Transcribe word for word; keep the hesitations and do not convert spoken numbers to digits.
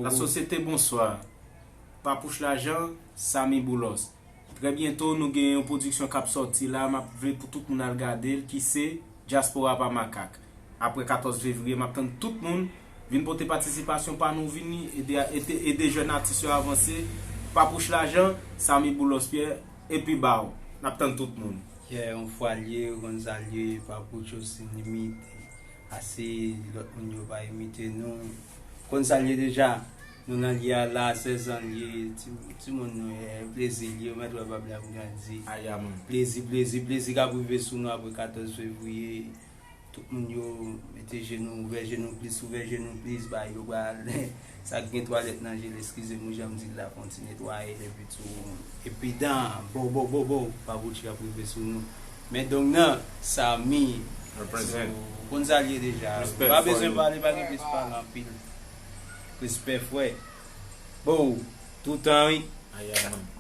Lasosyete, bonswa. Papouch Lajan, Samy Boulos. Trè byento, nou gen yon pwodiksyon k ap sòti la, m ap vle pou tout moun al gade l, ki se Dyaspora pa makak. Apre katòz fevriye, m ap tann tout moun vin pote patisipasyon pa nou, vini ede, ede, ede jèn atis yo avanse. Papouch Lajan, Samy Boulos Pierre, epi baw. N ap tann tout moun. Yeah, yon fwa l ye, konn sa l ye, Papouch Osin Limite. Ase lòt moun yo pa imite nou. Konn sa l ye deja. Nou nan lye a la, sèz an l ye. Ti, timoun nou ye, plezi l ye, ou mèt wè bab la ap grandi. Aya, man. Plezi, plezi, plezi k ap rive sou nou apre katòz fevriye. Tout moun yo mete je nou, ouvè je nou plis, ouvè je nou plis, ba yo pral. Sa k gen twalèt nan je l, eskize m, jan m di l la, fè yon ti netwaye l, epi tou, epi dan, bo, bo, bo, bo, Papouch ap rive sou nou. Men dong nan, Samy. Represent. So, konn sa l ye deja. Respect. Pa bezwen pale, pa gen plis pale anpil. Respè, frè. Bo, toutan, wi. Aya, man.